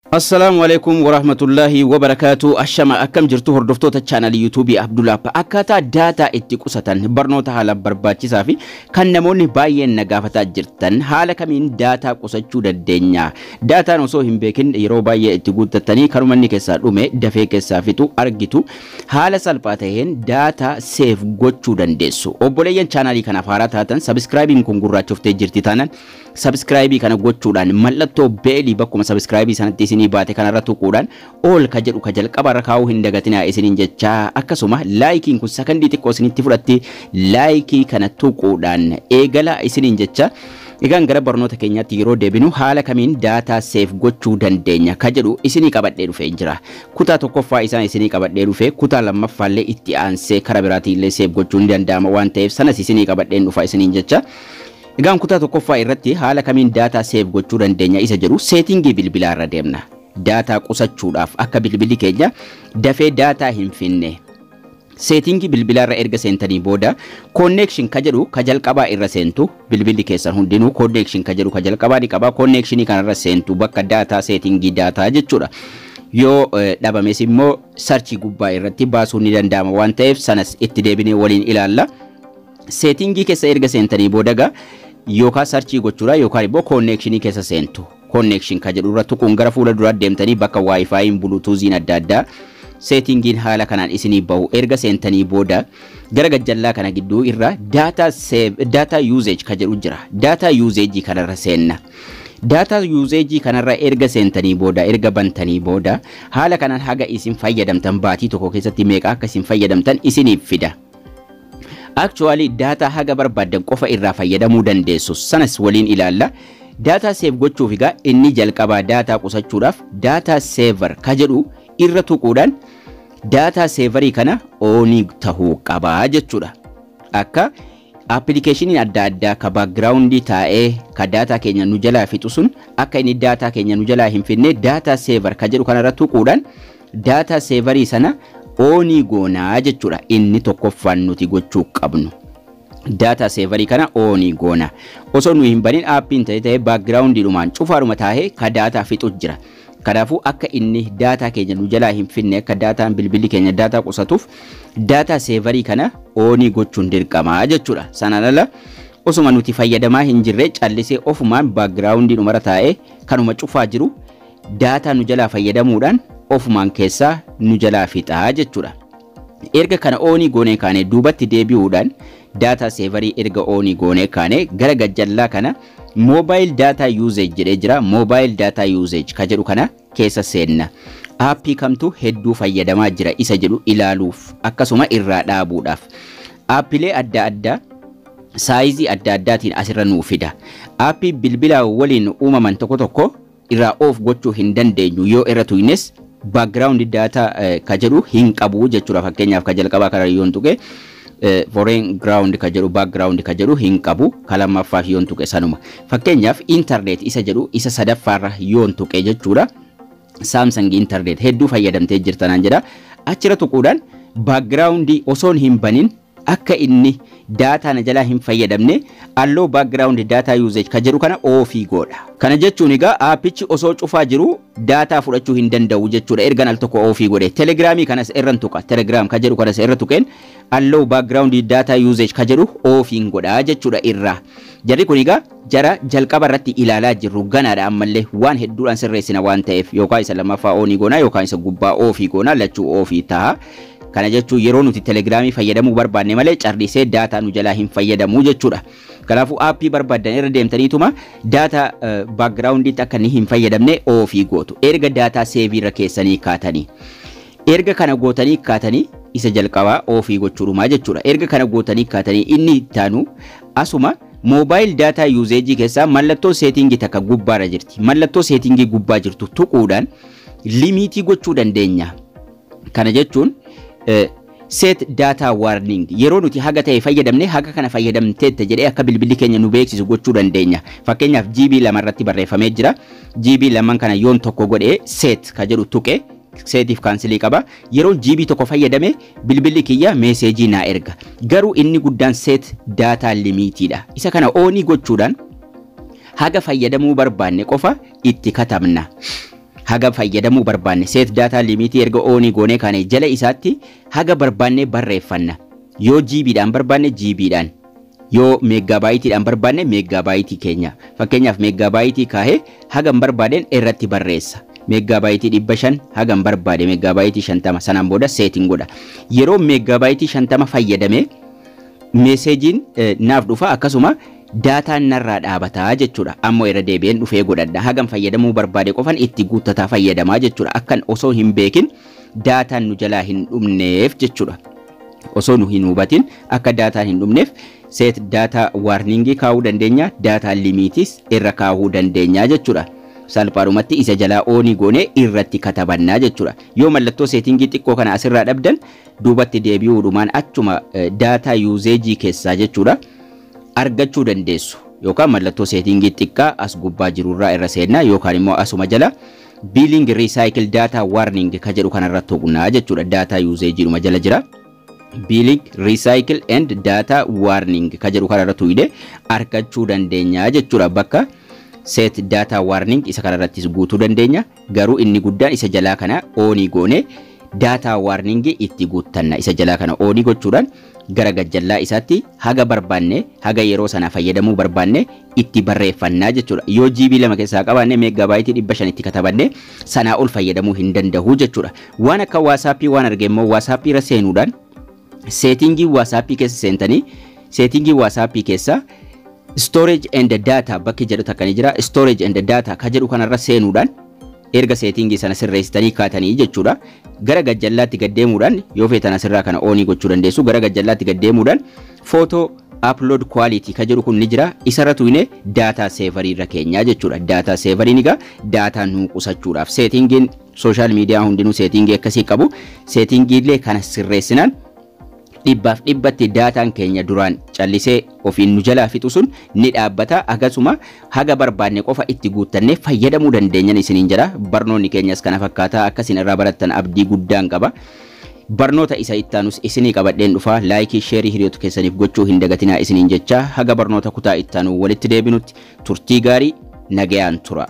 Assalaamu alaikum warahmatullahi wabarakaatu. Ashama, akkam jirtu hordoftoota chaanalii yuutuubii Abdulaap? Akkaataa daataa itti qusatan barnoota haala barbaachisaa fi kan namoonni baay'een na gaafataa jirtan, haala kamiin daataa qusachuu dandeenya? Daataan osoo hin beekin yeroo baay'ee itti guuttattanii kanuma inni keessaa dhume dafee keessaa fixu argitu. Haala salphaa ta'een daataa save gochuu dandeessu. Obboleeyyan chaanalii kanaaf haaraa taatan, subscribeiin kun gurraachoftee jirti taanaan, subscribe kana gochuudhaan mallattoo bellii bakkuma subscribe sanatti isinii baate kanarra tuquudhaan all ka jedhu ka jalqabarra kaa'uu hin dagatinaa isiniin jechaa, akkasuma likeiin kun sakandii xiqqoo isinitti fudhatti, like kana tuquudhaan eegala isiniin jecha. Egaan gara barnoota keenyaatti yeroo deebinu, haala kamiin daataa save gochuu dandeenya ka jedhu isinii qabadhee dhufee jira. Kutaa tokkoffaa isaan isinii qabadhee dhufe, kutaa lammaffaallee itti aansee karaa biraatiillee save gochuu ni danda'ama waan ta'eef, sanas isinii qabadheen dhufa isiniin jecha. Egaan kutaa tokkoffaa irratti haala kamiin daataa save gochuu dandeenya isa jedhu setting bilbilaa irra deemna. Daataa qusachuudhaaf, akka bilbilli keenya dafee daataa hin finne. Setting bilbilaa irra erga seentanii booda, connection ka jedhu ka jalqabaa irra seentu. Bilbilli keessan hundinuu connection ka jedhu ka jalqabaa ni qaba. Connection kanarra seentu, bakka daataa, setting daataa jechuudha. Yoo dhabames immoo search gubbaa irratti baasuun ni danda'ama waan ta'eef, sanas itti deebinee waliin ilaalla. Setting keessa erga seentanii booda, yookaan search gochuudha yookaan immoo connection keessa seentu. Connection ka jedhu irra tuquun gara fuula duraa deemtanii bakka WiFiin, Bluetoothiin adda addaa, settingiin haala kanaan isinii bahu erga seentanii booda, gara gajjallaa kana gidduu irra data save, data usage ka jedhu jira. Data usage kanarra seenna. Data usage kanarra erga seentanii booda, erga bantanii booda, haala kanaan haga isin fayyadamtan, baatii tokko keessatti meeqa akka isin fayyadamtan isiniif fida. Actually data haga barbaaddan qofa irraa fayyadamuu dandeessu, sanas waliin ilaalla. Daataa save gochuuf egaa inni jalqabaa, daataa qusachuudhaaf, data saver ka jedhu irra tuquudhaan data saverii kana on tahuu qabaa jechuudha. Akka applicationiin adda addaa ka background taa'ee ka daataa keenya nu jalaa fixu sun akka inni daataa keenya nu jalaa hin finne, data saver ka jedhu kanarra tuquudhaan data saverii sana on goonaa jechuudha, inni tokkoffaan nuti gochuu qabnu. Data saverii kana on goona. Osoo nu hin banin appiin ta'e ta'e backgroundiidhumaan cufaadhuma taa'ee ka daataa fixu jira. Kanaafuu akka inni daataa keenya nu jalaa hin finne, akka daataan bilbilli keenya daataa qusatuuf, data saverii kana on gochuun dirqamaa jechuudha. Sanaan ala osuma nuti fayyadamaa hin jirre callisee ofumaan backgroundiidhumarra taa'ee kanuma cufaa jiru daataa nu jalaa fayyadamuudhaan ofumaan keessaa nu jalaa fixaa jechuudha. Erga kana on goonee kaanee, duubatti deebi'uudhaan data saverii erga on goonee kaanee, gara gajjallaa kana mobile data usage jedhee jira. Mobile data usage ka jedhu kana keessa seenna. App kamtu hedduu fayyadamaa jira isa jedhu ilaaluuf, akkasuma irraa dhaabuudhaaf. Appilee adda addaa size adda addaatiin asirra nuu fida. App bilbilaa waliin uumaman tokko tokko irraa off gochuu hin dandeenyu, yoo irra tuynes background data ka jedhu hin qabu jechuudha. Fakkeenyaaf ka jalqabaa kana yoon tuqe, foreground ka jedhu, background ka jedhu hin qabu. Ka lammaffaaf yoon tuqe sanuma. Fakkeenyaaf internet isa jedhu isa sadaffaarra yoon tuqe jechuudha. Samsung internet hedduu fayyadamtee jirtanaan jedha. Achirra tuquudhaan background osoon hin banin akka inni daataa na jalaa hin fayyadamne allow background data usage ka jedhu kana off godha. Kana jechuun egaa appichi osoo cufaa jiru daataa fudhachuu hin danda'u jechuudha, ergan al tokko off godhe. Telegramii kanas irran tuqa. Telegram ka jedhu kanas irra tuqeen allow background data usage ka jedhu offiin godha jechuudha irraa. Jarri kun egaa jara jalqaba irratti ilaalaa jirru ganaadha. Ammallee waan hedduudhaan sirreessina waan ta'eef, yookaan isa lammaffaa on goonaa yookaan isa gubbaa off goonaa, lachuu off ta'a. Kana jechuun yeroo nuti Telegramii fayyadamuu barbaanne malee carrisee daataa nu jalaa hin fayyadamu jechuudha. Kanaafuu app barbaaddan irra deemtaniituma daataa backgroundiitti akka inni hin fayyadamne off gootu. Erga data saveii irra keessanii kaatanii. Erga kana gootanii kaatanii, isa jalqabaa off gochuudhumaa jechuudha. Erga kana gootanii kaatanii, inni ittaanu asuma mobile data usage keessaa mallattoo setting takka gubbaarra jirti. Mallattoo setting gubbaa jirtu tuquudhaan limit gochuu dandeenya. Kana jechuun set data warning, yeroo nuti haga ta'e fayyadamne, haga kana fayyadamteetta jedhee akka bilbilli keenya nu beeksisu gochuu dandeenya. Fakkeenyaaf GB 2 irratti barreeffamee jira. GB 2 kana yoon 1 godhee set ka jedhu tuqe, setiif cancel qaba. Yeroo GB 1 fayyadame bilbilli kiyya message naa erga. Garuu inni guddaan set data limitiidha. Isa kana on gochuudhaan haga fayyadamuu barbaanne qofa itti katabna. Haga fayyadamuu barbaanne set data limitii erga onii goonee kaane, jala isaatti haga barbaanne barreeffanna. Yoo GBdhaan barbaanne GBdhaan, yoo megabyteiidhaan barbaanne megabyteii keenya. Fakkeenyaaf, megabyteii kaahee hagam barbaadeen irratti barreessa. Megabyteii 500, hagam barbaade, megabyteii 50. Sanaan booda setiin godha. Yeroo megabyteii 50 fayyadame messageiin naaf dhufa, akkasuma dataan narraa dhaabataa jechuudha. Ammoo irra deebi'een dhufee godhadha. Hagam fayyadamuu barbaade qofan itti guuttataa fayyadamaa jechuudha. Akkan osoo hin beekin dataan nu jalaa hin dhumneef jechuudha. Osoo nu hin hubatin akka dataan hin dhumneef set data warningii kaa'uu dandeenya, data limitiis irra kaa'uu dandeenya jechuudha. Salphaadhumatti isa jalaa onii goonee irratti katabannaa jechuudha. Yoo mallattoo settingii xiqqoo kana asirraa dhabdan, duubatti deebi'uudhumaan achuma data usageii keessaa jechuudha argachuu dandeessu. Yookaan mallattoo settingii xiqqaa as gubbaa jirurraa irra seennaa, yookaan immoo asuma jala billing, recycle, data warning ka jedhu kanarratti tuqnaa jechuudha. Data usageiidhuma jala jira. Billing, recycle and data warning ka jedhu kanarratti tuqne argachuu dandeenya jechuudha. Bakka set data warning isa kanarrattis guutuu dandeenya. Garuu inni guddaan isa jalaa kana onii goone data warning itti guuttanna. Isa jalaa kana onii gochuudhaan gara gajjallaa isaatti haga barbaanne, haga yeroo sana fayyadamuu barbaanne itti barreeffannaa jechuudha. Yoo GB 2 keessaa qabaanne, megabyteii 500 itti katabanne sanaa ol fayyadamuu hin danda'u jechuudha. Waan akka WhatsAppii waan arge immoo, WhatsAppii irra seenuudhaan settingii WhatsAppii keessa seentanii, settingii WhatsAppii keessa storage and data bakki jedhu takka ni jira. Storage and data ka jedhu kanarra seenuudhaan, erga settingii sana sirreessitanii kaatanii jechuudha. Gara gajjallaatti gaddeemuudhaan, yoo feetan asirraa kana onii gochuu dandeessu. Gara gajjallaatti gaddeemuudhaan photo upload quality ka jedhu kun ni jira. Isarra tuyne data saverii irra keenyaa jechuudha. Data saveriin egaa data nuu qusachuudhaaf. Settingiin social media hundinuu settingii akkasii qabu. Settingiilee kana sirreessinaan dhibbaaf dhibbatti dataan keenya duraan callisee ofiin nu jalaa fixu sun ni dhaabbata. Akkasuma haga barbaanne qofa itti guuttannee fayyadamuu dandeenyan isiniin jedha. Barnoonni keenyas kana fakkaataa. Akkasin irraa barattan abdii guddaan qaba. Barnoota isa ittaanus isinii qabadheen dhufa. Likeii, shareii hiriyoota keessaniif gochuu hin dagatinaa isiniin jecha, haga barnoota kutaa ittaanuu walitti deebinutti turtii gaarii, nagayaan tura.